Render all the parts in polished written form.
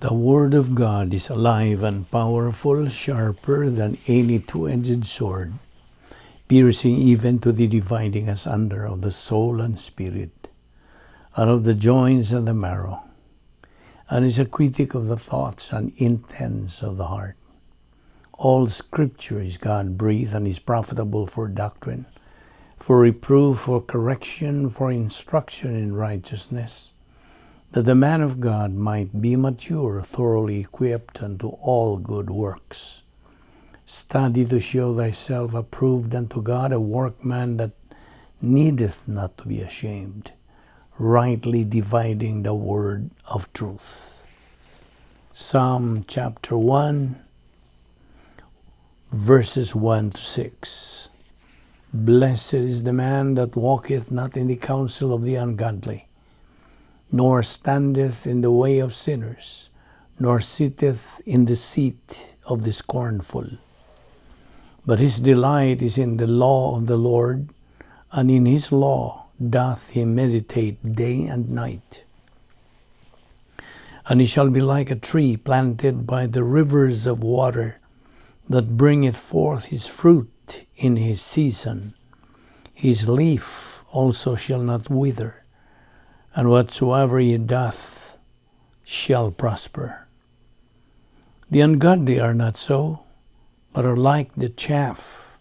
The Word of God is alive and powerful, sharper than any two-edged sword, piercing even to the dividing asunder of the soul and spirit, and of the joints and the marrow, and is a critic of the thoughts and intents of the heart. All Scripture is God breathed and is profitable for doctrine, for reproof, for correction, for instruction in righteousness, that the man of God might be mature, thoroughly equipped unto all good works. Study to show thyself approved unto God, a workman that needeth not to be ashamed, rightly dividing the word of truth. Psalm chapter 1, verses 1 to 6. Blessed is the man that walketh not in the counsel of the ungodly, nor standeth in the way of sinners, nor sitteth in the seat of the scornful. But his delight is in the law of the Lord, and in his law doth he meditate day and night. And he shall be like a tree planted by the rivers of water, that bringeth forth his fruit in his season. His leaf also shall not wither, and whatsoever he doth shall prosper. The ungodly are not so, but are like the chaff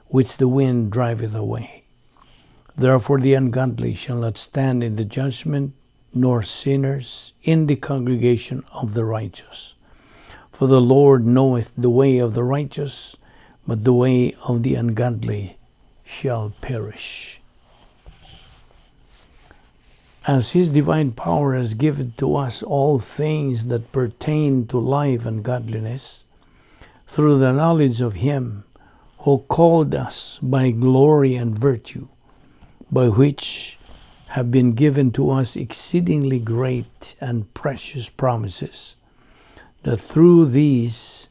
which the wind driveth away. Therefore the ungodly shall not stand in the judgment, nor sinners in the congregation of the righteous. For the Lord knoweth the way of the righteous, but the way of the ungodly shall perish. As his divine power has given to us all things that pertain to life and godliness, through the knowledge of him who called us by glory and virtue, by which have been given to us exceedingly great and precious promises, that through these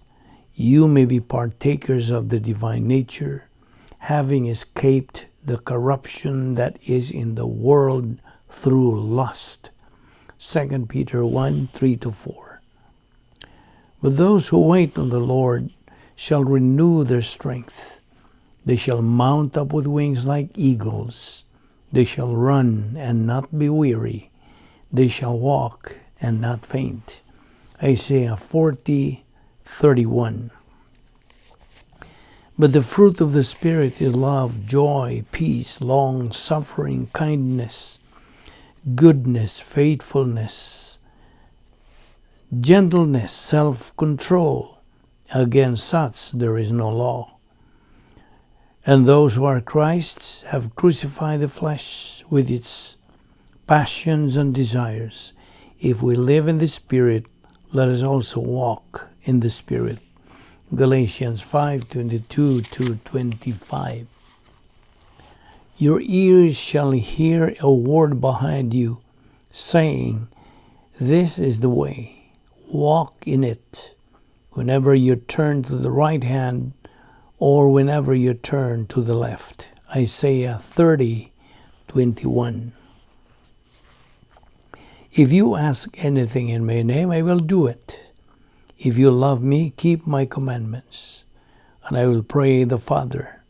you may be partakers of the divine nature, having escaped the corruption that is in the world through lust. 2 Peter 1:3-4. But those who wait on the Lord shall renew their strength. They shall mount up with wings like eagles. They shall run and not be weary. They shall walk and not faint. Isaiah 40:31. But the fruit of the Spirit is love, joy, peace, long suffering, kindness, goodness, faithfulness, gentleness, self control. Against such there is no law. And those who are Christ's have crucified the flesh with its passions and desires. If we live in the Spirit, let us also walk in the Spirit. Galatians 5:22 to 25. Your ears shall hear a word behind you, saying, "This is the way, walk in it," whenever you turn to the right hand or whenever you turn to the left. Isaiah 30:21. If you ask anything in my name, I will do it. If you love me, keep my commandments. And I will pray the Father,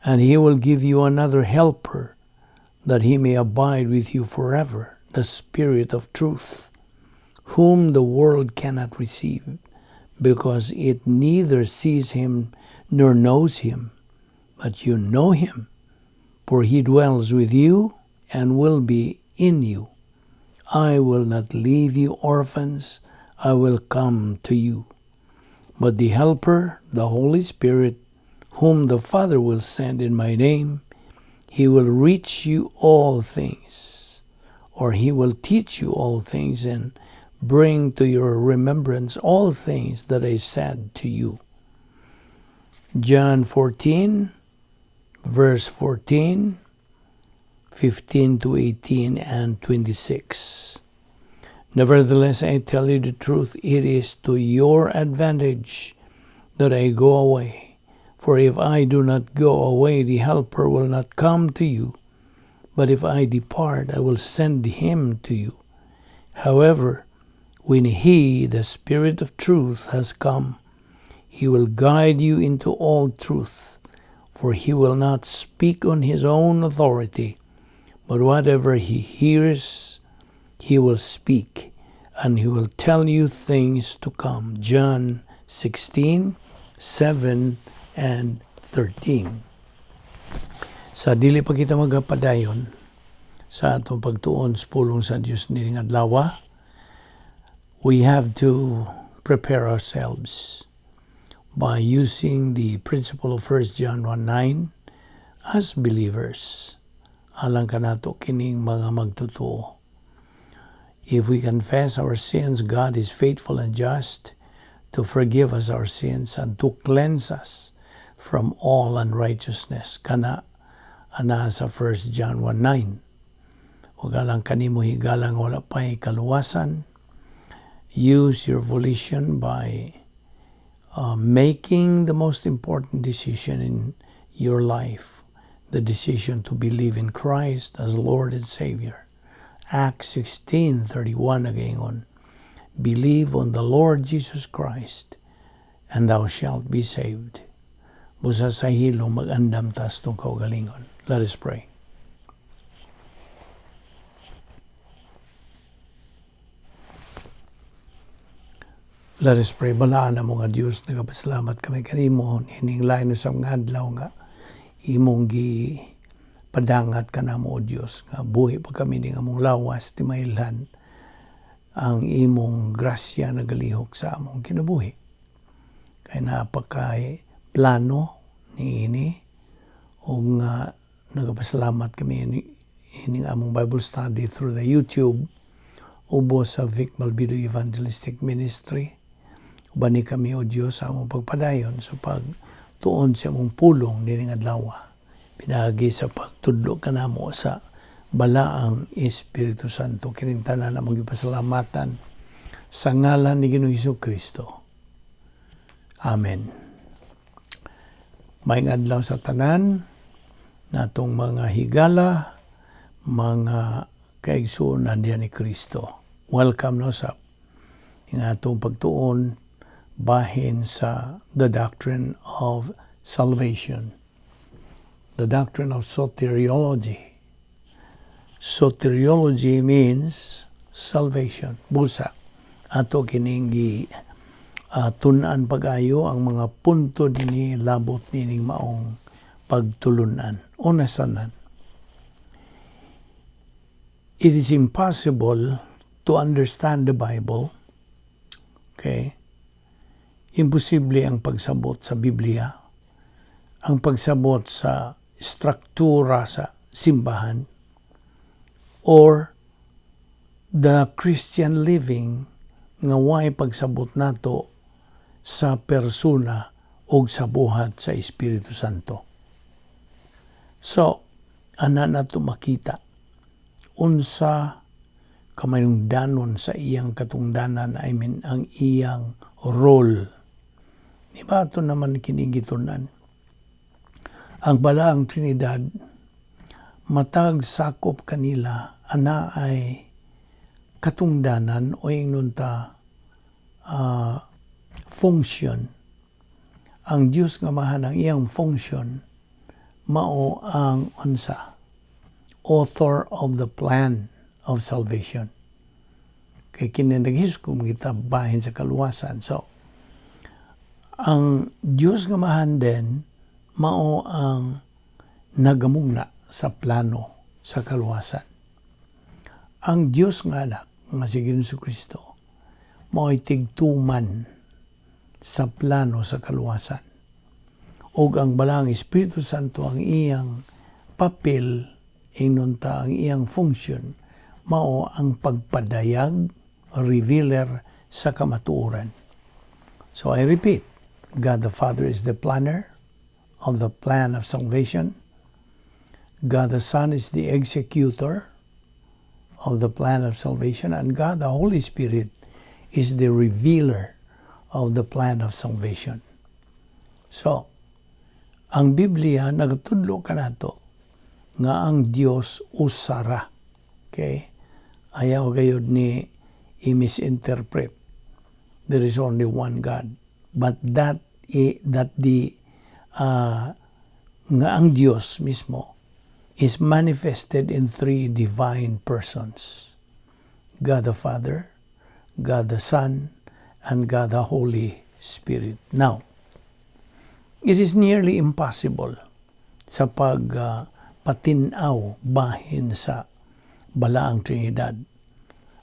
and he will give you another helper, that he may abide with you forever, the Spirit of truth, whom the world cannot receive, because it neither sees him nor knows him. But you know him, for he dwells with you and will be in you. I will not leave you orphans, I will come to you. But the Helper, the Holy Spirit, whom the Father will send in my name, he will reach you all things, or he will teach you all things and bring to your remembrance all things that I said to you. John 14, verse 14, 15 to 18, and 26. Nevertheless, I tell you the truth, it is to your advantage that I go away. For if I do not go away, the Helper will not come to you. But if I depart, I will send him to you. However, When He, the Spirit of truth, has come, He will guide you into all truth, for He will not speak on His own authority, but whatever He hears, He will speak, and He will tell you things to come. John 16, 7 and 13. Sa dili pa kita magapadayon sa atong pagtuon sa pulong sa Dios nining adlaw, we have to prepare ourselves by using the principle of 1 John 1:9 as believers. Alang kanato kining mga magtotoo. If we confess our sins, God is faithful and just to forgive us our sins and to cleanse us from all unrighteousness. Kana ana sa 1 John 1:9. Ug alang kanimo higalang wala pa'y kaluwasan, use your volition by making the most important decision in your life, the decision to believe in Christ as Lord and Savior. Acts 16:31 nagaingon, "Believe on the Lord Jesus Christ, and thou shalt be saved." Busa sa hilong mag-andam tas atong kaugalingon. Let us pray. Let us pray. Balaan na mga Diyos, nagapasalamat kami kanimo nining lain sa mga adlaw nga imong gi padangat ka namo, O Diyos, nga buhi pa kami ning among lawas, ti mailhan ang imong grasya nagalihok sa among kinabuhi. Kay napakay plano niini ug nga nagapasalamat kami ining among Bible study through the YouTube ubos sa Vic Malbido Evangelistic Ministry. Ubani kami, O Diyos, sa among pagpadayon sa pagtuon sa among pulong nining adlaw. Pinaagi sa pagtudlo kanamo sa balaang Espiritu Santo. Kining tanan among gipasalamatan sa ngalan ni Ginoong Hesus Kristo. Amen. Maayong adlaw sa tanan natong mga higala, mga kaigsuonan diha ni Kristo. Welcome no sa ing atong pagtuon bahin sa the doctrine of salvation, the doctrine of soteriology. Soteriology means salvation. Busa, ato kining gi tun-an pag-ayo ang mga punto dinhi labot nining maong pagtulunan. Una sanan, it is impossible to understand the Bible. Okay? Imposible ang pagsabot sa Biblia, ang pagsabot sa struktura sa simbahan, or the Christian living nga way pagsabot nato sa persona o sa buhat sa Espiritu Santo. So, ana nato makita unsa kamayungdanon sa iyang katungdanan, I mean, ang iyang role. Di ba ito naman kini gitun-an? Ang Balaang Trinidad, matag sakop kanila, ana ay katungdanan o ingnon ta function. Ang Diyos nga Amahan, ang iyang function, mao ang unsa? Author of the plan of salvation. Kay kini naghiskom kita bahin sa kaluwasan. So, ang Diyos nga Amahan din mao ang nagamugna sa plano sa kaluwasan. Ang Diyos nga anak nga si Ginoong Kristo mao'y tigtuman sa plano sa kaluwasan. Ug ang Balaang Espiritu Santo, ang iyang papel, ingnon ta ang iyang function, mao ang pagpadayag, revealer sa kamatuoran. So I repeat, God the Father is the planner of the plan of salvation. God the Son is the executor of the plan of salvation, and God the Holy Spirit is the revealer of the plan of salvation. So, ang Biblia nagatudlo kanato nga ang Dios usara. Okay? Ayaw gayud ni i-misinterpret. There is only one God. But that the nga ang Dios mismo is manifested in three divine persons: God the Father, God the Son, and God the Holy Spirit. Now, it is nearly impossible sa pag patinaw bahin sa Balaang Trinidad.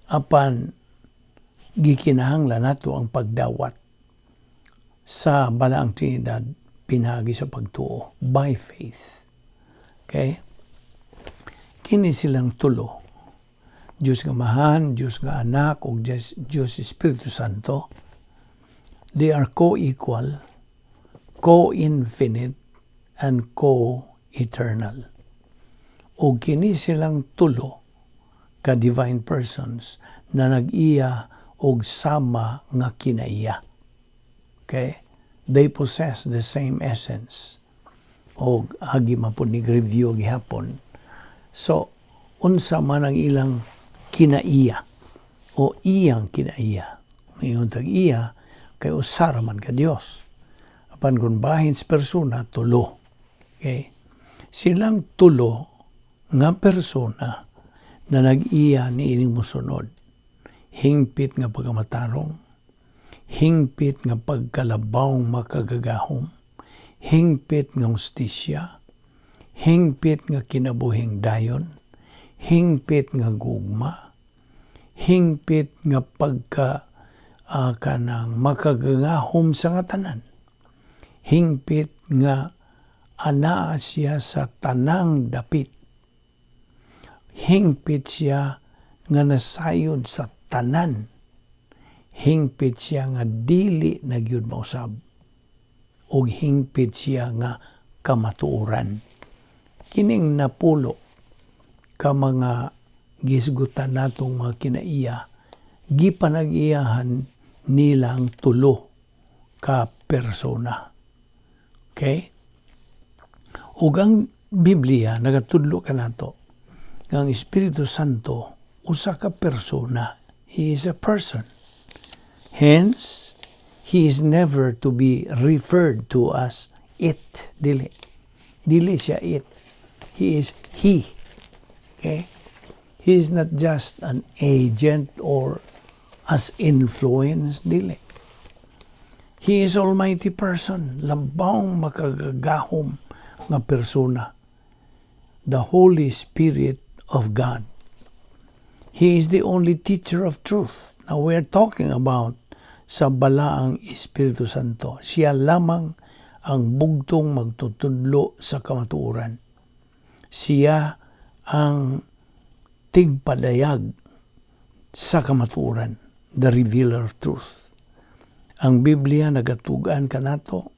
Apan gikinahanglan nato ang pagdawat sa Balaang Trinidad pinaagi sa pagtuo, by faith. Okay? Kini silang tulo, Diyos nga Amahan, Diyos nga Anak, ug Diyos Espiritu Santo, they are co-equal, co-infinite, and co-eternal. Ug kini silang tulo ka divine persons na nag-iya og sama nga kinaiya. Okay? They possess the same essence. Og agi man pod nig review gihapon. So, unsa man ang ilang kinaiya o iyang kinaiya? Ingon tag iya kay usa ra man ka Dios. Apan kung bahin sa persona, tulo. Okay? Silang tulo nga persona na nag-iya ni ining mosunod: hingpit nga pagkamatarong, hingpit nga pagkalabawng makagagahom, hingpit nga hustisya, hingpit nga kinabuhing dayon, hingpit nga gugma, hingpit nga pagka kanang makagagahom sa nga tanan, hingpit nga anaa siya sa tanang dapit, hingpit siya nga nasayod sa tanan, hingpit siya nga dili na gyud mausab, ug hingpit siya nga kamatuoran. Kining napulo ka mga gisgutan natong mga kinaiya, gipanag-iyahan nilang tulo ka persona. Okay? Ug ang Biblia nagatudlo kanato nga ang Espiritu Santo usa ka persona. He is a person. Hence, he is never to be referred to as it. Dili. Dili siya it. He is he. Okay? He is not just an agent or as influence. Dili. He is almighty person. Labawng makagagahom nga persona. The Holy Spirit of God. He is the only teacher of truth. Now we are talking about sa Balaang Espiritu Santo. Siya lamang ang bugtong magtutudlo sa kamatuoran. Siya ang tigpadayag sa kamatuoran, the revealer of truth. Ang Biblia nagatug-an kanato,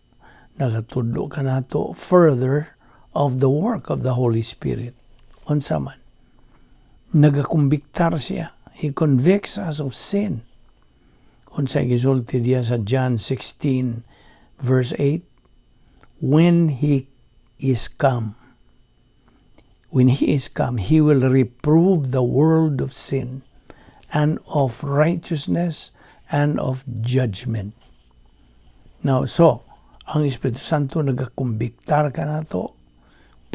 nagatudlo kanato further of the work of the Holy Spirit. Unsa man? Nagakumbiktar siya. He convicts us of sin. Unsa gisulti diya sa John 16 verse 8? When he is come, he will reprove the world of sin and of righteousness and of judgment. Now, so, ang Espiritu Santo nagakumbiktar kanato,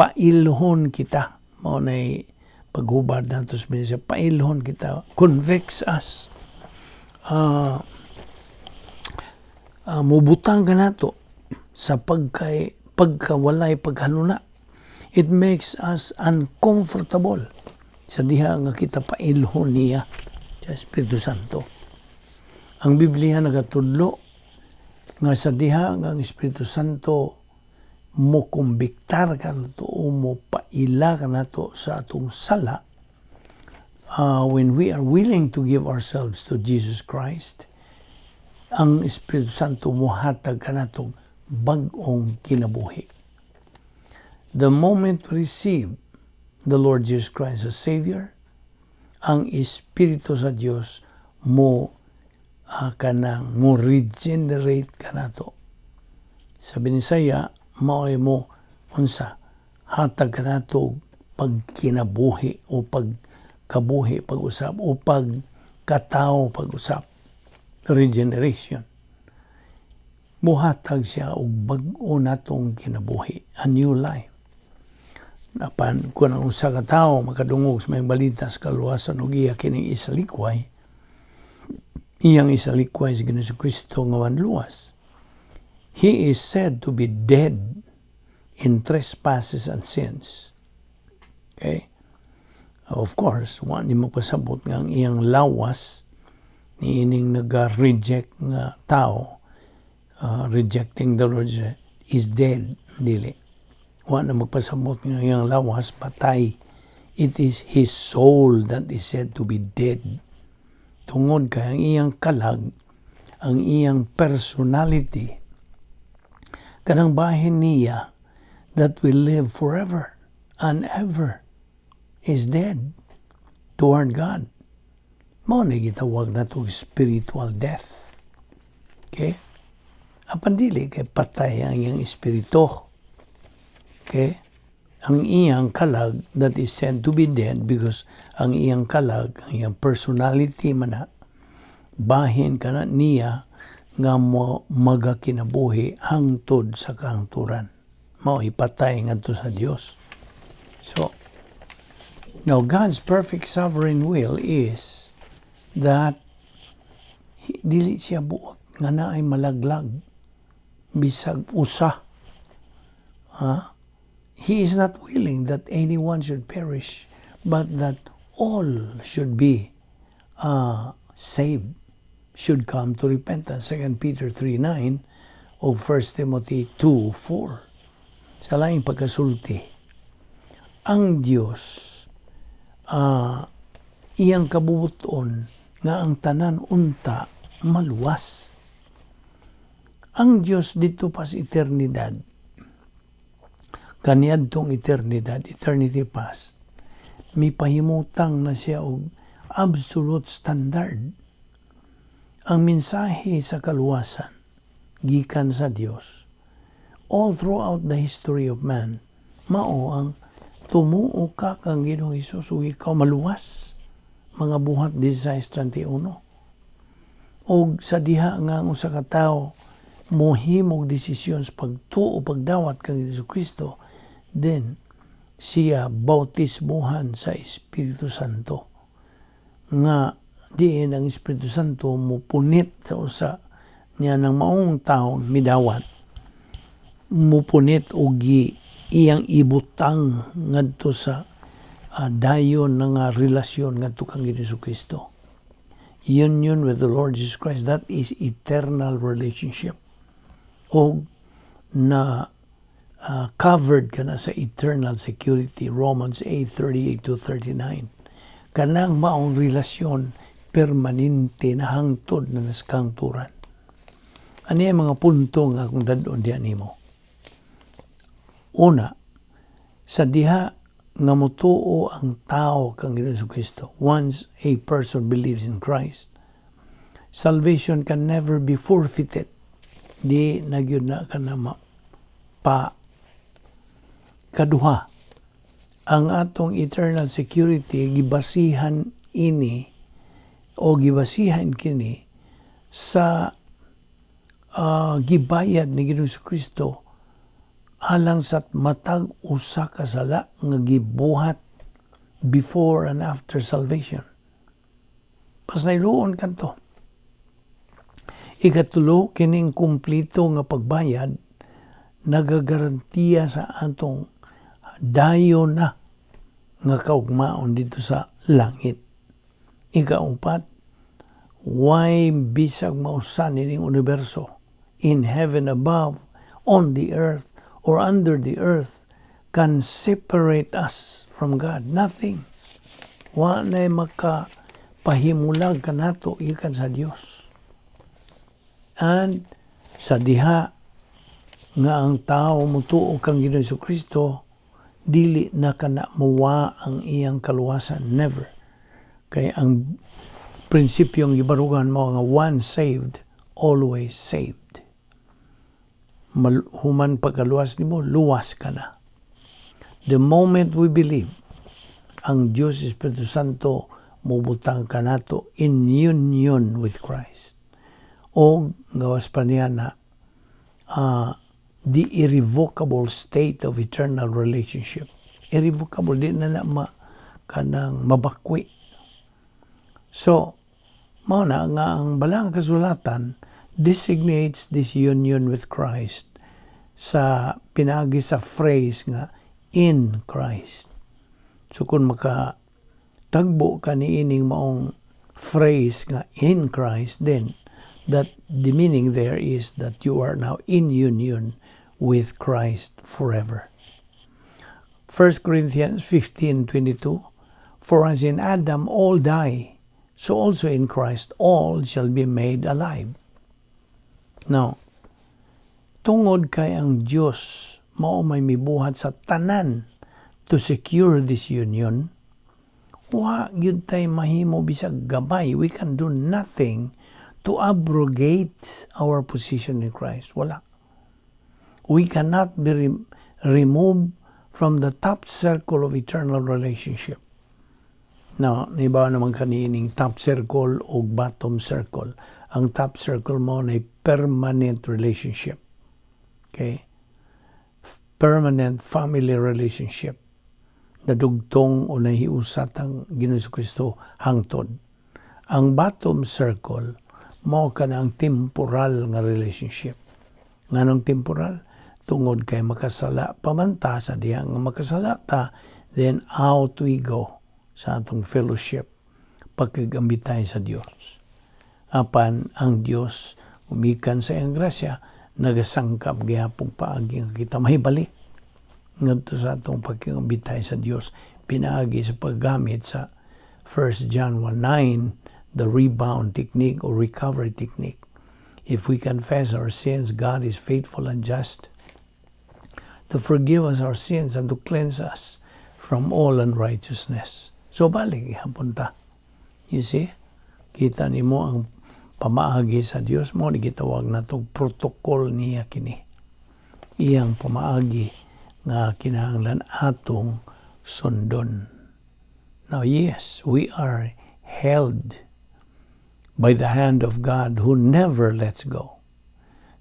pailhon kita. Mao nay paghubad nato sa Binisaya, pailhon kita, convicts us. Mubutang kanato sa pagkawalay paghaluna. It makes us uncomfortable sa diha nga kita pailhon niya sa Espiritu Santo. Ang Biblia nagatudlo nga sa diha nga ang Espiritu Santo mo kumbiktar kanato o mo paila kanato sa atong sala, when we are willing to give ourselves to Jesus Christ, ang Espiritu Santo mohatag kanato bag-ong kinabuhi. The moment we receive the Lord Jesus Christ as Savior, ang Espiritu sa Dios mo kanang mo regenerate kanato. Sa Binisaya, mao'y mo unsa, hatag kanato pagkinabuhi o pagkabuhi pag-usab o pagkatawo. Pagkatao pag-usap. Regeneration. Muhatag siya og bag-o natong kinabuhi, a new life. Apan kung ang usa ka tawo makadungog sa maayong balita sa kaluwasan ug iya kining isalikway, iyang isalikway si Ginoong Kristo nga manluwas, he is said to be dead in trespasses and sins. Okay? Of course, wa ni magpasabot nga ang iyang lawas ni ining naga-reject nga tao, rejecting the Lord, is dead. Dili. Wa na magpasabot nga iyang lawas patay. It is his soul that is said to be dead. Tungod kay ang iyang kalag, ang iyang personality, kanang bahin niya that will live forever and ever is dead toward God. Mao na gitawag nato spiritual death. Okay? Apan dili kay patay ang iyang espiritu. Okay? Ang iyang kalag that is said to be dead because ang iyang kalag, ang iyang personality man na, bahin kana niya nga mo magakinabuhi hangtod sa kahangturan. Mao ipatay ngadto sa Dios. So, now God's perfect sovereign will is that dili siya buot nga naay malaglag bisag usa. Ha? He is not willing that anyone should perish, but that all should be saved, should come to repentance. 2 Peter 3:9 o 1 Timothy 2:4. Sa laing pagkasulti, ang Dios iyang kabubuton nga ang tanan unta maluwas. Ang Dios didto pa sa eternidad, kaniadtong eternidad, eternity past, mipahimutang na siya og absolute standard. Ang mensahe sa kaluwasan gikan sa Dios all throughout the history of man mao ang tumuo ka kang Ginoong Hesus ug ikaw maluwas, Mga Buhat 16:31. Og sa diha nga ang usa ka tawo mohimog desisyon sa pagtuo, pagdawat kang Hesus Kristo, then siya bautismuhan sa Espiritu Santo nga diin ang Espiritu Santo mupunit sa usa niya ng maong taong midawat, mupunit og iyang ibutang ngadto sa dayon na nga relasyon ngadto kang Hesus Kristo, union with the Lord Jesus Christ. That is eternal relationship og na covered ka na sa eternal security, Romans 8:38 to 39. Kanang maong relasyon permanente na hangtod na sa kahangturan. Ano yung mga punto nga akong dad-on diha nimo? Una, sa diha nga mutuo ang tao kang Hesus Kristo, once a person believes in Christ, salvation can never be forfeited. Di na gyud na ka na pa kaduha, ang atong eternal security gibasihan ini o gibasihan kini sa gibayad ni Ginoong Kristo alang sa matag usa ka sala nga gibuhat before and after salvation. Pasayloon kadto. Ikatulo, kining kumplito nga pagbayad nagagarantiya sa atong dayon na nga kaugmaon didto sa langit. Ikaupat, way bisag mausa nining universo, in heaven above, on the earth, or under the earth, can separate us from God. Nothing. Wa na maka pahimulag kanato gikan sa Dios. And sa diha nga ang tao mutuo kang Ginoong Kristo, dili na kana muwa ang iyang kaluwasan. Never. Kay ang prinsipyong gibarugan mo nga once saved, always saved. Human pagkaluwas nimo, luwas ka na. The moment we believe, ang Diyos Espiritu Santo mubutang kanato in union with Christ. O gawas pa niya na the irrevocable state of eternal relationship. Irrevocable, di na na ma, kanang mabakwi. So, mao na nga ang Balaang Kasulatan designates this union with Christ sa pinaagi sa phrase nga "in Christ". So kung maka tagbo ka niining maong phrase nga "in Christ", then that the meaning there is that you are now in union with Christ forever. 1 Corinthians 15:22, "For as in Adam all die, so also in Christ all shall be made alive." Now, tungod kay ang Dios mao may mibuhat sa tanan to secure this union, wa gyud tay mahimo bisag gamay. We can do nothing to abrogate our position in Christ. Wala. We cannot be removed from the top circle of eternal relationship. Now, niba naman kaniining top circle o bottom circle. Ang top circle mao na permanent relationship. Okay? Permanent family relationship nadugtong o nahiusat ang Ginoo Kristo hangtod. Ang bottom circle mao kana ang temporal nga relationship. Nganong temporal? Tungod kay makasala pa man ta. Sa diha nga makasala ta, then out we go sa atong fellowship, pagkagambitay sa Dios. Apan ang Dios, umikan sa iyang grasya, nagasangkap gihapong paagi nga kita mahibalik ngadto sa atong pagkagambitay sa Dios pinaagi sa paggamit sa 1 John 1:9, the rebound technique or recovery technique. If we confess our sins, God is faithful and just to forgive us our sins and to cleanse us from all unrighteousness. So balik gihapon ta. You see? Kita nimo ang pamaagi sa Dios mao ni gitawag nato protocol niya kini. Iyang pamaagi nga kinahanglan atong sundon. Now yes, we are held by the hand of God who never lets go.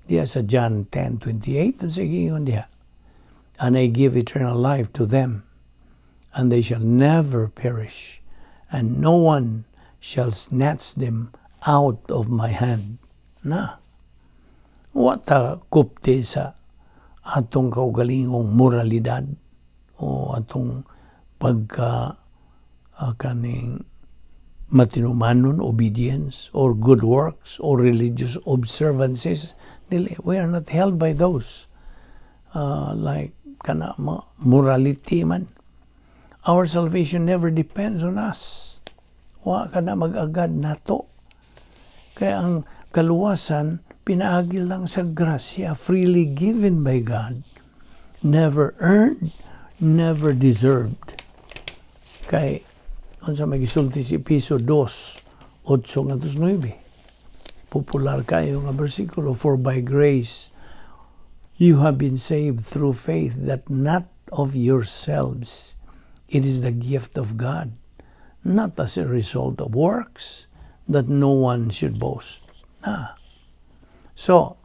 Diya sa John 10:28, unsa giingon diha? "And I give eternal life to them, and they shall never perish, and no one shall snatch them out of my hand." Na. Wa ta kupti sa atong kaugalingong moralidad o atong pagka kaning matinumanon, obedience, or good works, or religious observances. Dili, we are not held by those. Like kana morality man. Our salvation never depends on us. Wa ka na mag-agad nato. Kaya ang kaluwasan, pinaagi lang sa grasya, freely given by God. Never earned, never deserved. Kay unsa may gisulti si Epeso 2, 8 ngadto 9? Popular kayo nga bersikulo, "For by grace you have been saved through faith, that not of yourselves. It is the gift of God, not as a result of works, that no one should boast." Na. So,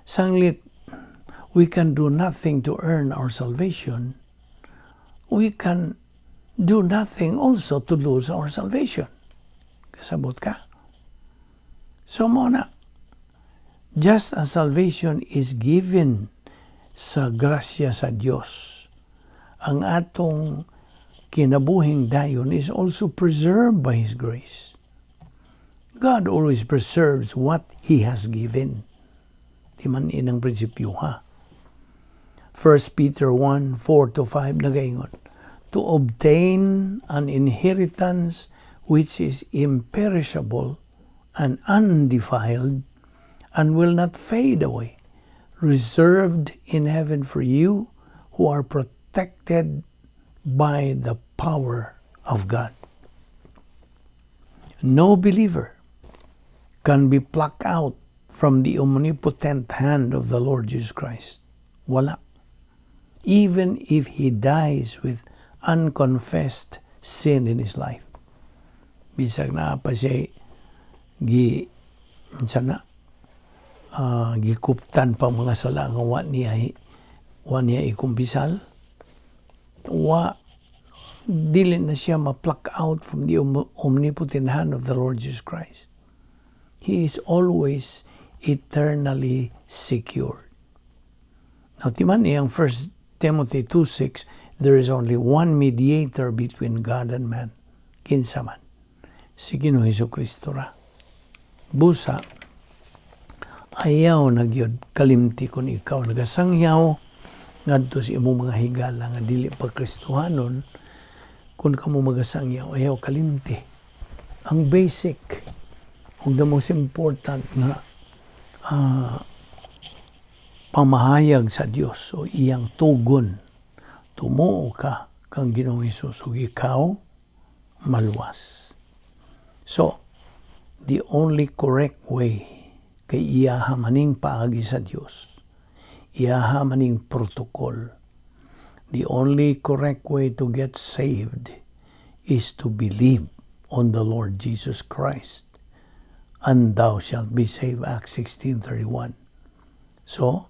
sanglit we can do nothing to earn our salvation, we can do nothing also to lose our salvation. Kasabot ka? So mao na, just as salvation is given sa grasya sa Dios, ang atong kinabuhing dayon is also preserved by His grace. God always preserves what He has given. Di man inang prinsipyo ha? 1 Peter 1:4 to 5 nagaingon, "To obtain an inheritance which is imperishable and undefiled and will not fade away, reserved in heaven for you who are protected by the power of God." No believer can be plucked out from the omnipotent hand of the Lord Jesus Christ. Wala. Even if he dies with unconfessed sin in his life. Bisag naa pa siya gi unsa na gikuptan pa mga sala nga wa niya ikumpisal, wa dili na siya ma-pluck out from the omnipotent hand of the Lord Jesus Christ. He is always eternally secured. Now, timan iyang 1 Timothy 2:6, there is only one mediator between God and man. Kinsa man? Si Ginoong Hesus Kristo ra. Busa, ayaw na gyud kalimti kung ikaw nagasangyaw ngadto sa imong mga higala nga dili pa Kristohanon. Kung kamo magasangyaw, ayaw kalimti ang basic ug the most important nga pamahayag sa Dios o iyang tugon: tumuo ka kang Ginoong Hesus ug ikaw maluwas. So the only correct way, kay iyaha maning paagi sa Dios, iyaha maning protocol. The only correct way to get saved is to believe on the Lord Jesus Christ and thou shalt be saved, Acts 16:31. So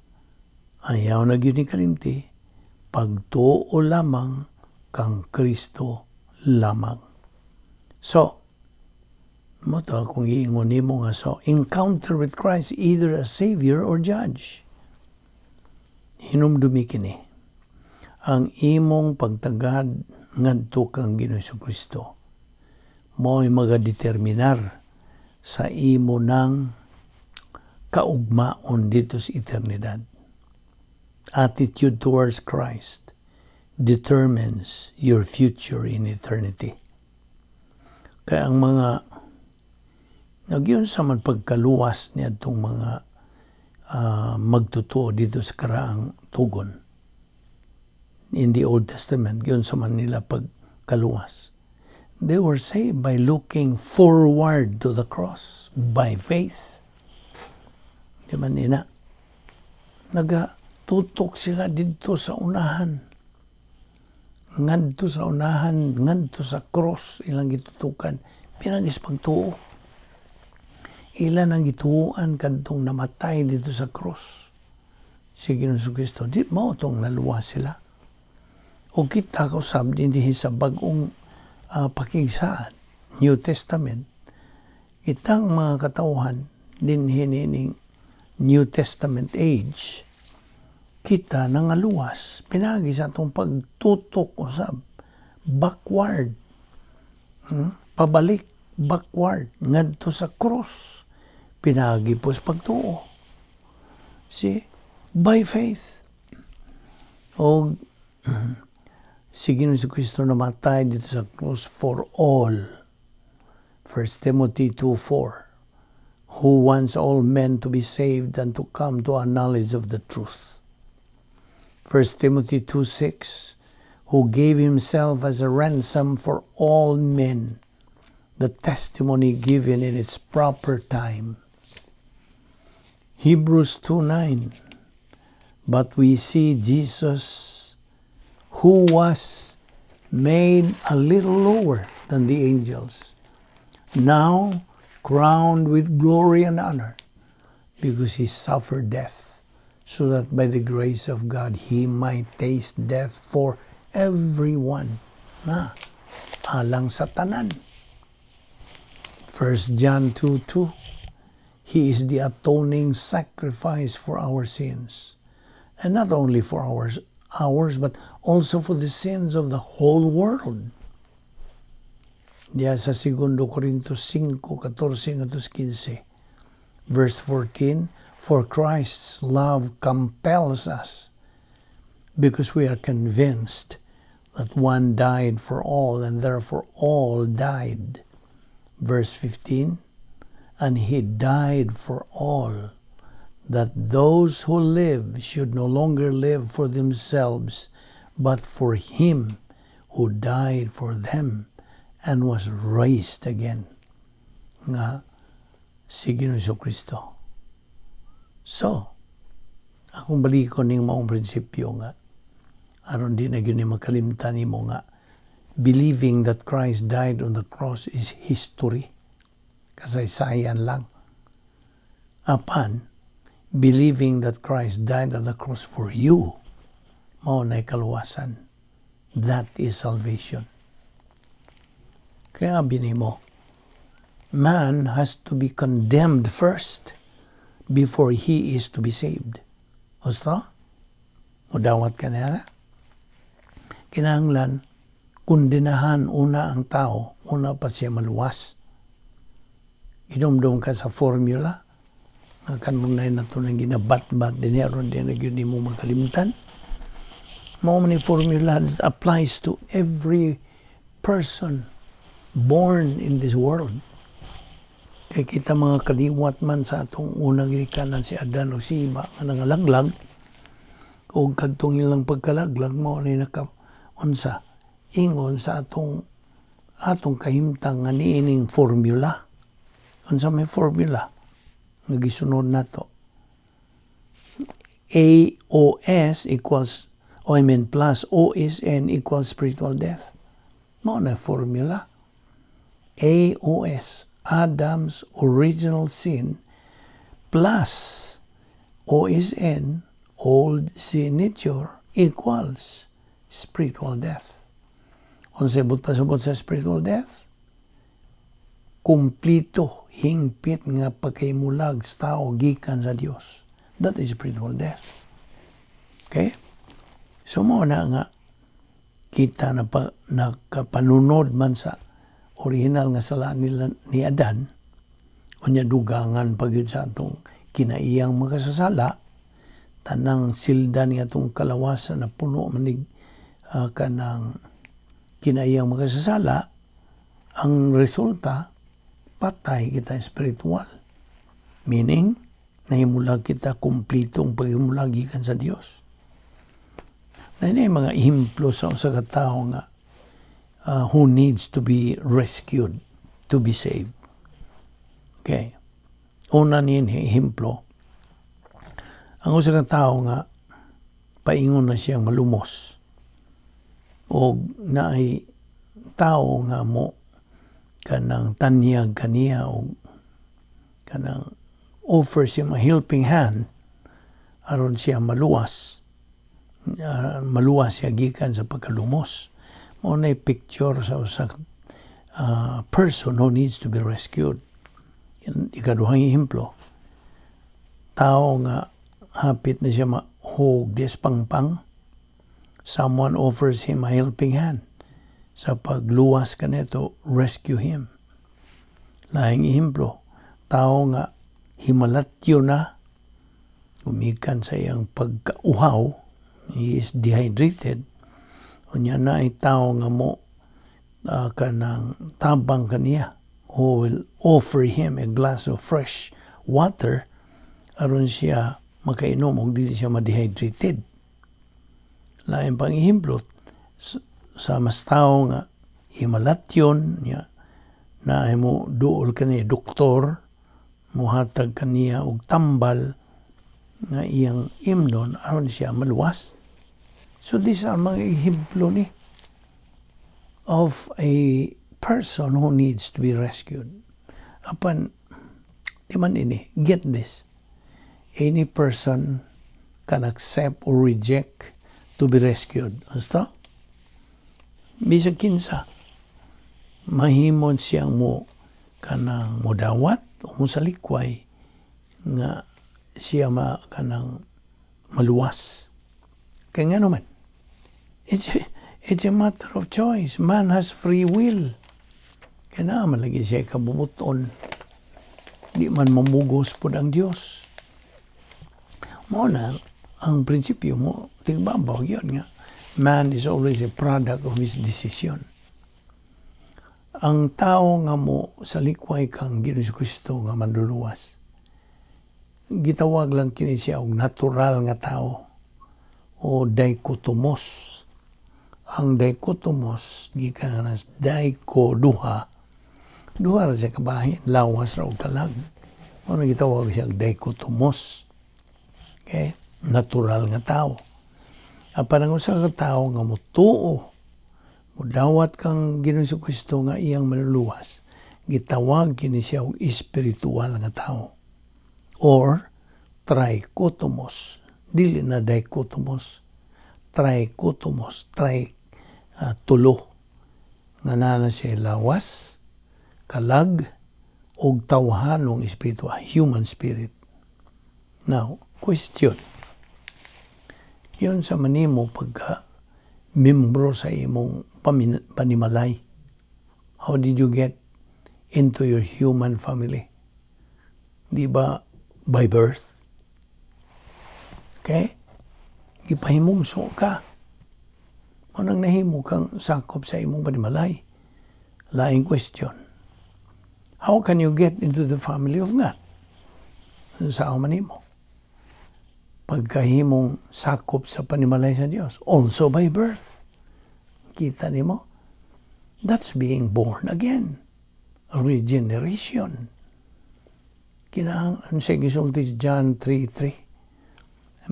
ayaw na gyud ni kalimti, pagtuo lamang kang Kristo lamang. So mao to akong giingon nimo nga so encounter with Christ, either as Savior or Judge. Hinumdumi kini: ang imong pagtagad ngadto kang Ginoong Kristo mao'y magadeterminar sa imo ng kaugmaon dito sa eternidad. Attitude towards Christ determines your future in eternity. Kaya ang mga nagyun sa man pagkaluwas niadtong mga magtotoo dito sa karaang tugon. In the Old Testament, yun sa man nila pagkaluwas. They were saved by looking forward to the cross by faith. Di man nina? Nagatutok sila dito sa unahan. Ngadto sa unahan, ngadto sa cross ilang gitutukan. Pinaagi sa pagtuo. Ilan ang gituoan kadtong namatay dito sa cross. Si Ginoong Kristo, di mao tong naluwas sila. O kita ko sab dinhi sa bagong pakigsaad, New Testament, kitang mga katawhan dinhi nining New Testament age, kita nangaluwas pinagi sa atong pagtutok usab backward, Pabalik, backward ngadto sa cross pinagi po sa pagtuo. See, by faith. O si Ginoong Kristo namatay dito sa cross for all. 1 Timothy 2:4, who wants all men to be saved and to come to a knowledge of the truth. 1 Timothy 2:6, who gave himself as a ransom for all men, the testimony given in its proper time. Hebrews 2:9, but we see Jesus, who was made a little lower than the angels, now crowned with glory and honor, because he suffered death, so that by the grace of God he might taste death for everyone. Na, alang sa tanan. 1 John 2:2, he is the atoning sacrifice for our sins. And not only for ours, but also for the sins of the whole world. Diya sa 2 Corintios 5, 14 ngadto 15. Verse 14, "For Christ's love compels us, because we are convinced that one died for all, and therefore all died." Verse 15, "And he died for all, that those who live should no longer live for themselves, but for him who died for them and was raised again." Nga si Ginoong Kristo. So, akong balikon ning maong prinsipyo nga aron di na gyud ni makalimtan nimo nga Believing that Christ died on the cross is history. Kasaysayan lang. Apan, believing that Christ died on the cross for you, mao na kaluwasan. That is salvation. Kaya binimo, man has to be condemned first before he is to be saved. Husto? Mudawat ka na? Kinahanglan, kundenahan una ang tao, una pa siya maluwas. Idumdum ka sa formula, nga kanunay na ito nang ginabat-bat din aron di na gyud mo makalimtan. Mao man ni formula that applies to every person born in this world. Kay kita mga kaliwat man sa atong unang ginikanan, si Adan o si Eva, nga nangalaglag o kadtong ilang pagkalaglag, mao ni naka unsa ingon sa atong kahimtang nga niining formula. Unsa may formula nga gisunod nato? AOS equals, o I mean, plus OSN equals spiritual death. Mao na formula. AOS, Adam's original sin, plus OSN, old sin nature, equals spiritual death. Unsay buot pasabot sa spiritual death? Kumplito, hingpit nga pagkaimulag sa tao gikan sa Dios. That is spiritual death. Okay? So mao na nga kita na pa, nakapanunod man sa original nga sala nila ni Adan, unya dugangan pa gyud sa atong kinaiyang makasasala, tanang silda ni atong kalawasan na puno manig kanang kinaiyang makasasala, ang resulta, patay kita spiritual. Meaning, nahimulag kita, kumplitong paghimulag gikan sa Dios. Na ini mga ehemplo sa usa ka tawo nga who needs to be rescued to be saved. Okay. Una niini ehemplo, ang usa ka tawo nga paingon na siyang malumos o naay tawo nga mo kanang tanyag kaniya o kanang offer siya a helping hand aron siya maluwas, maluwas siya gikan sa pagkalumos. Mao na picture sa usa person who needs to be rescued. Ikaduhang ehemplo, tao nga hapit na siya mahug des pangpang, someone offers him a helping hand sa pagluwas kaneto, rescue him. Lahing ehemplo, tao nga himalatyo na gumikan sa iyang pagkauhaw, he is dehydrated, unya na ay tao nga mo kanang tabang kaniya, who will offer him a glass of fresh water aron siya makainom ug dili siya ma-dehydrated. Lain pang ehemplo, sa mas tao nga himalatyon niya na mo duol kani doktor, muhatag kaniya og tambal nga iyang imnon aron siya maluwas. So these are mga ehemplo ni of a person who needs to be rescued. Apan, di man ini, get this. Any person can accept or reject to be rescued. Basta? Bisag kinsa, mahimon siyang mo kanang modawat o mosalikway nga siya ma kanang maluwas. Kaya nga naman, it's a matter of choice. Man has free will. Kaya na man lagi siya kabubut-on. Di man mamugos pod ang Dios. Mao na, ang prinsipyo mo, tigbabaw yun nga. Man is always a product of his decision. Ang tao nga mo sa likway kang Ginoong Kristo nga manluluwas, gitawag lang kini siya og natural nga tao o dichotomous. Ang dichotomous gikan na diko, duha. Duha ra siya kabahin, lawas ra og kalag. Mao gitawag siya dichotomous. Okay? Natural nga tao. Apan ang usa ka tawo nga motuo, Mudawat kang Ginoong Kristo nga iyang Manluluwas, gitawag kini siya og espiritual nga tao. Or trichotomos. Dili na dichotomos. Trichotomos. Tri, tulo. Nga naa na siya lawas, kalag, og tawhanong espiritu, human spirit. Now, question. Giunsa man nimo pagka membro sa imong panimalay? How did you get into your human family? Di ba by birth? Okay? Gipahimugso ka. Mao nang nahimo kang sakop sa imong panimalay. Laing question. How can you get into the family of God? Unsaon man nimo pagkahimong sakop sa panimalay sa Dios? Also by birth. Kita nimo? That's being born again. Regeneration. Kinahanglan siya gisulti sa John 3:3.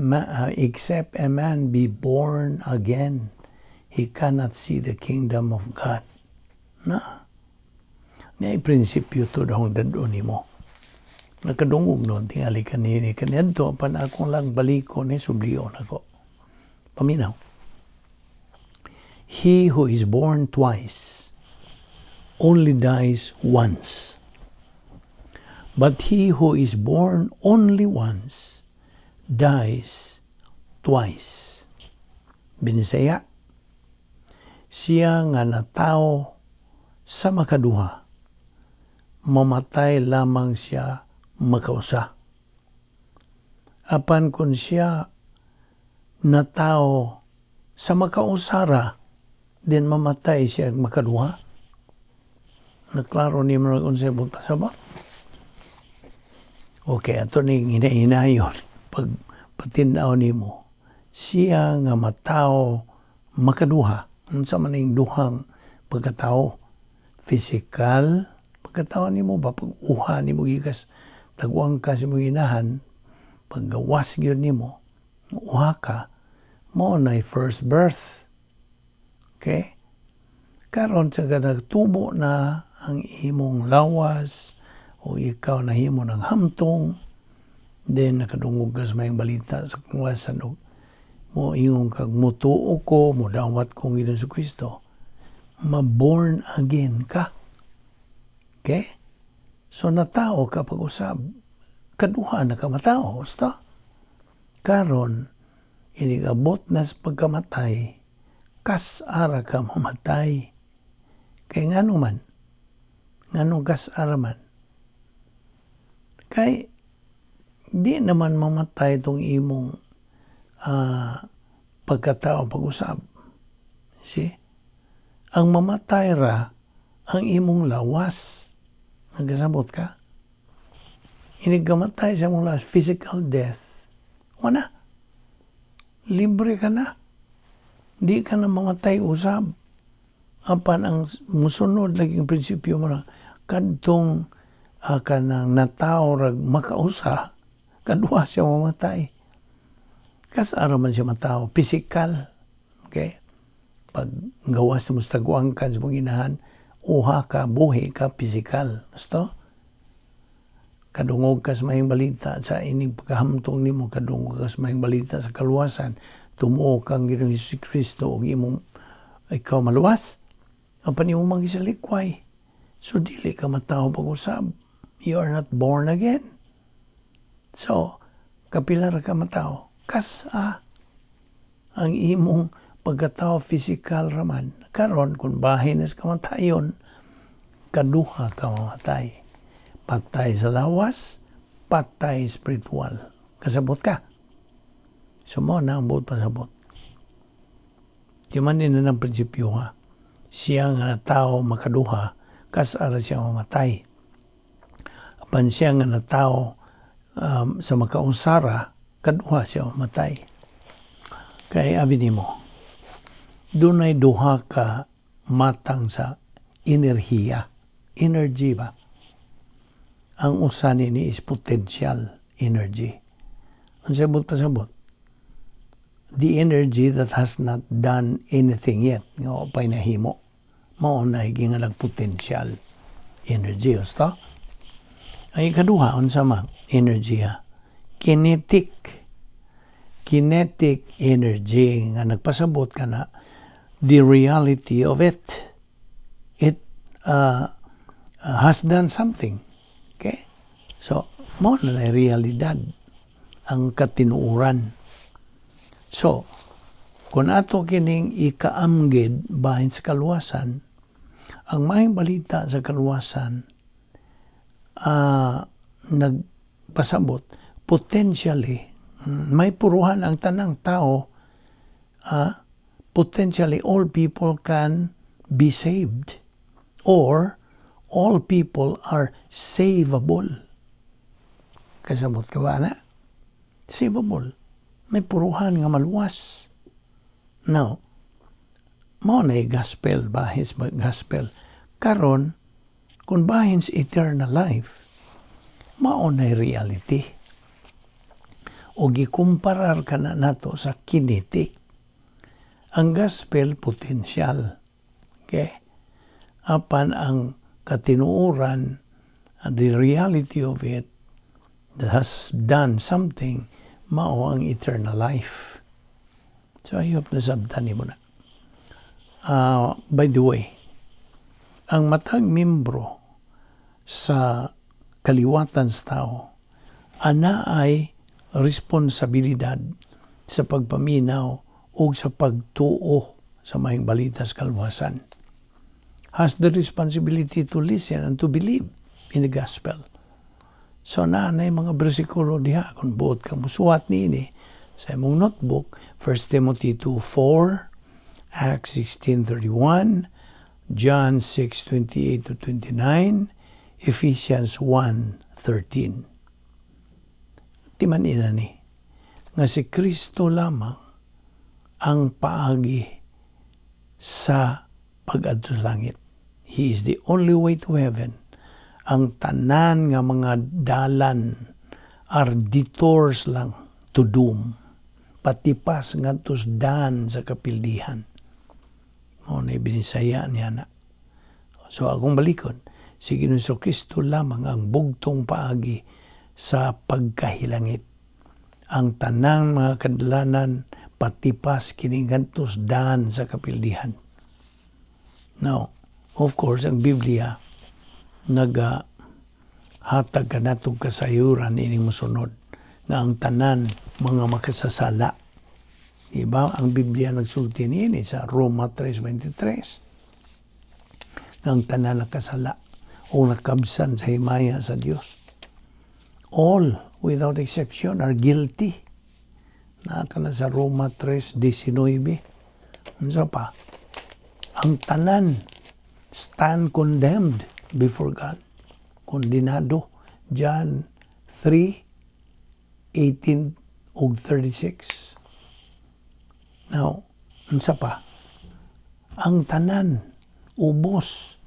"Except a man be born again, he cannot see the kingdom of God." Na. Niya prinsipyo to dahong dad-on nimo. Nakadungog noon, tingali kanini kaniadto, pan akong lang baliko ni sublion ako. Paminaw. He who is born twice only dies once. But he who is born only once dies twice. Binisaya, siya nga natao sa makaduha, mamatay lamang siya makausa. Apan kung siya natao sa makausara, then mamatay siya makaduha. Naklaro nimo unsay buot pasabot? Okay, ato ning hinahinayon pag patinaw nimo. Siya nga matao makaduha. Unsa man ning duhang pagkatao? Physical pagkatao nimo ba, pag uha nimo gikas taguang ka sa imong inahan, paggawas gyud nimo, uha ka, mao na first birth. Okay? Karon sa nagtubo na ang imong lawas o ikaw nahimo ng hamtong, then nakadungog ka sa maayong balita sa kaluwasan og mo ingon kag mutuo ko, modawat kong Ginoong Kristo, ma-born again ka. Okay? So natao ka pag-usab, kaduha na ka matao, gusto? Karon, inigabot na sa pagkamatay, kas-ara ka mamatay. Kay ngano man? Nganong kas-ara man? Kay di naman mamatay itong imong pagkatao pag-usab. See? Ang mamatay ra ang imong lawas. Nagasabot ka? Inigkamatay sa imong lawas, physical death. Wala. Libre ka na. Di ka na mamatay usab. Apan ang musunod lagi ang prinsipyo mo na kadtong kanang natao rag makausa, kaduha siya mamatay. Kas-ara man siya matao, physical. Okay? Pag gawas mo sa taguang ka sa mong inahan, uha ka, buhi ka, physical. Gusto? Kadungog ka sa maayong balita sa ining pagkahamtong nimo, kadungog ka sa maayong balita sa kaluwasan, tumuo kang Ginoong Hesus Kristo ug imong ikaw maluwas. Apan imo man gisalikway. So dili ka matao pag-usab. You are not born again. So, kapila ra ka matao? Kas-a ang imong pagkatao, physical raman. Karon kung bahin sa kamatayon, kaduha ka mamatay. Patay sa lawas, patay spiritual. Kasabot ka? So mao na ang buot pasabot. Di man din na ng prinsipyo ha. Siya nga tao makaduha, kas-ara siya mamatay. Apan siya nga natao sa makausara, kaduha siya mamatay. Kay abi nimo, dunay duha ka matang sa enerhiya. Energy ba? Ang usa nini is potential energy. Ang sabot pasabot. The energy that has not done anything yet, nga wa pa'y nahimo. Mao na gingalag potential energy. Usto? Ay ikaduha, unsa man energy ha? Kinetic. Kinetic energy nga nagpasabot ka na the reality of it. It has done something. Okay? So, mao na na realidad ang katinuoran. So, kung ato kining ikaamgid bahin sa kaluwasan, ang maayong balita sa kaluwasan nagpasabot potentially may puruhan ang tanang tao, potentially all people can be saved or all people are savable. Kasabot ka ba na? Savable. May puruhan nga maluwas. Now, mao na gospel, bahin sa gospel. Karon, kung bahin sa eternal life, mao na reality. O gikumparar ka na nato sa kinetic. Ang gospel, potential. Okay? Apan ang katinuoran, the reality of it, that has done something, mao ang eternal life. So I hope nasabtan nimo na. By the way, ang matag membro sa kaliwatan sa tao, ana ay responsibilidad sa pagpaminaw o sa pagtuo sa maayong balita sa kaluwasan. Has the responsibility to listen and to believe in the gospel. So naa na mga bersikulo diha kung buot ka musuwat niini sa imong notebook: 1 Timothy 2:4, Acts 16:31, John 6:28 to 29, Ephesians 1:13. Timan ina ni nga si Kristo lamang ang paagi sa pag-adto sa langit. He is the only way to heaven. Ang tanan nga mga dalan are detours lang to doom. Patipas ngadto sa daan sa kapildihan. Mao na binisaya niya na. So akong balikon, si Ginoong Kristo lamang ang bugtong paagi sa pagkahilangit. Ang tanang mga kadalanan patipas kini ngadto sa daan sa kapildihan. Now, of course, ang Biblia naga hatag kanatong kasayuran ining mosunod nga ang tanan mga makasasala. Diba? Ang Biblia nagsulti niini sa Roma 3:23. Nga ang tanan nakasala o nakabsan sa himaya sa Dios. All, without exception, are guilty. Naa kana sa Roma 3:19. Unsa pa? Ang tanan stand condemned before God. Kondinado. John 3:18 ug 36. Now, unsa pa? Ang tanan ubos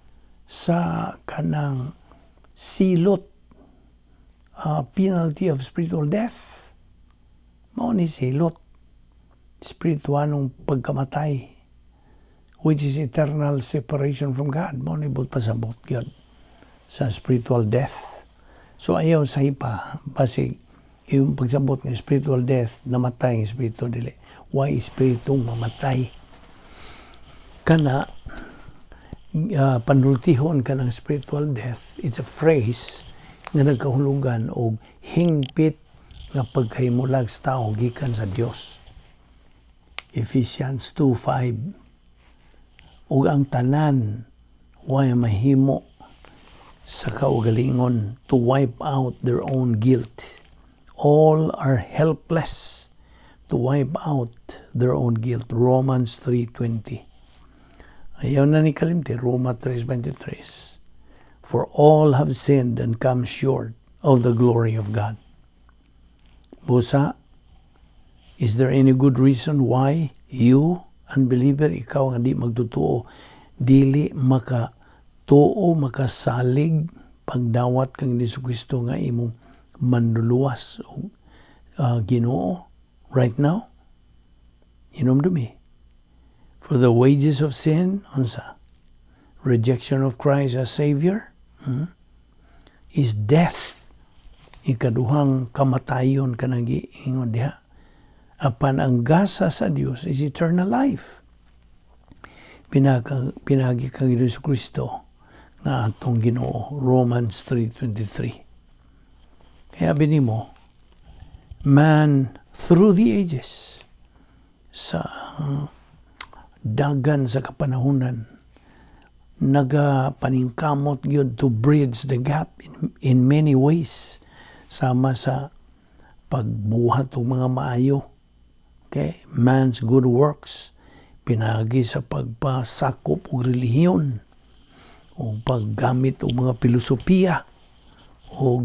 sa kanang silot, penalty of spiritual death. Mao ni silot, spiritualong pagkamatay, which is eternal separation from God. Mao ni buot pasabot gyud sa spiritual death. So ayaw sa ipa, basig yung pagsabot ng spiritual death, namatay ang espiritu, dili. Why espiritong mamatay? Kana panultihon ka ng spiritual death, it's a phrase nga nagkahulugan og hingpit nga pagkahimulag sa tao gikan sa Dios. Ephesians 2:5. Ug ang tanan way mahimo sa kaugalingon to wipe out their own guilt. All are helpless to wipe out their own guilt. Romans 3:20. Ayaw na ni kalimti, Roma 3:23. For all have sinned and come short of the glory of God. Busa, is there any good reason why you, unbeliever, ikaw ang di magtutuo, dili maka tuo, makasalig pagdawat kang Hesus Kristo nga imong manluluwas o Ginoo right now? Hinumdumi. For the wages of sin, unsa? Rejection of Christ as Savior, is death. Ikaduhang kamatayon kanang giingon diha. Apan ang gasa sa Dios is eternal life. Pinagi kang Hesus Kristo nga atong Ginoo. Romans 3:23. Kaya mo, man through the ages, sa dagan sa kapanahunan, nagapaningkamot gyud to bridge the gap in many ways, sama sa pagbuhat og mga maayo, okay, man's good works, pinagi sa pagpasakop og relihiyon o paggamit og mga filosofiya o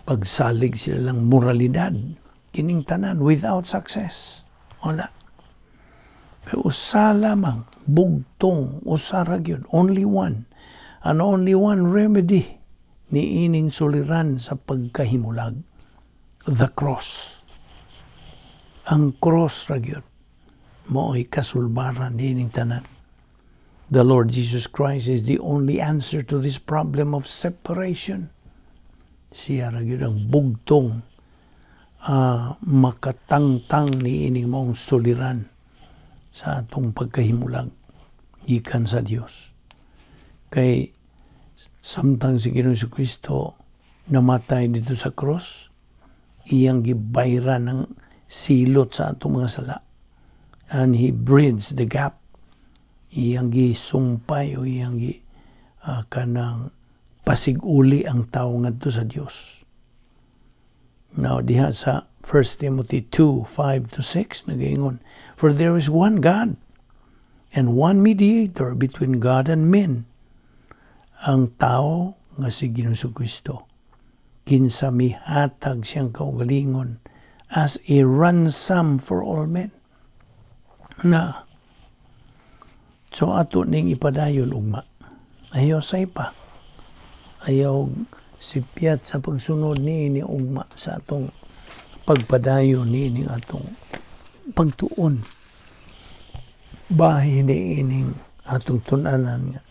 pagsalig sa ilang moralidad. Kining tanan without success, wala. Pero usa lamang bugtong, usa ra gyud, only one and only one remedy ni ining suliran sa pagkahimulag: the cross. Ang cross ra gyud mao'y kasulbaran niining tanan. The Lord Jesus Christ is the only answer to this problem of separation. Siya ra gyud ang bugtong makatangtang ni ining maong suliran sa atong pagkahimulag gikan sa Dios. Kay samtang si Ginoong Kristo namatay didto sa cross, iyang gibayran ang silot sa atong mga sala. And He bridged the gap. Iyang gisumpay o iyang gi kanang pasiguli ang tao ngadto sa Dios. Now, diha sa 1 Timothy 2:5 to 6, nagaingon, "For there is one God and one mediator between God and men, ang tao nga si Ginoong Kristo, kinsa mihatag siyang kaugalingon as a ransom for all men." Na so ato ning ipadayon ugma. Ayaw say pa. Ayaw sipyat sa pagsunod ni ugma sa atong pagpadayon ni atong pagtuon. Bahin ni ining atong tun-anan nga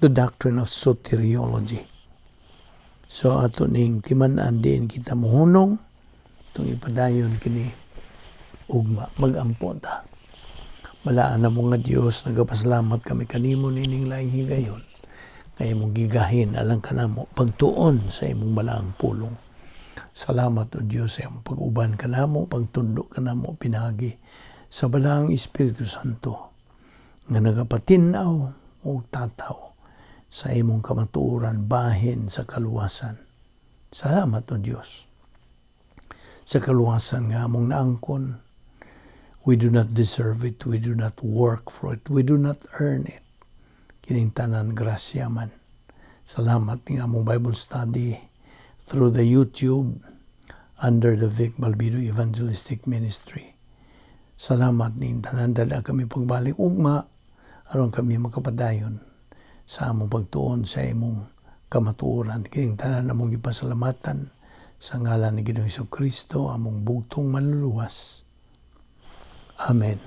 the doctrine of soteriology. So ato ning timan-an, diin kita mohunong, itong ipadayon kini ugma. Magampo ta. Balaan namo nga Dios, nagapasalamat kami kanimo nining laing higayon kay imong gigahin alang kanamo pagtuon sa imong balaang pulong. Salamat, O Dios, sa imong pag-uban kanamo, pagtudlo kanamo pinagi sa Balaang Espiritu Santo nga nagapatin-aw ug tataw sa imong kamatuoran bahin sa kaluwasan. Salamat, O Dios, sa kaluwasan nga among naangkon. We do not deserve it, we do not work for it, we do not earn it. Kining tanan grasya man. Salamat ning among Bible study through the YouTube under the Vic Balbido Evangelistic Ministry. Salamat ning tanan. Dala kami pagbalik ugma aron kami makapadayon sa among pagtuon sa imong kamatuoran. Kining tanan among gipasalamatan sa ngalan ni Ginoong Kristo, among bugtong Manluluwas. Amen.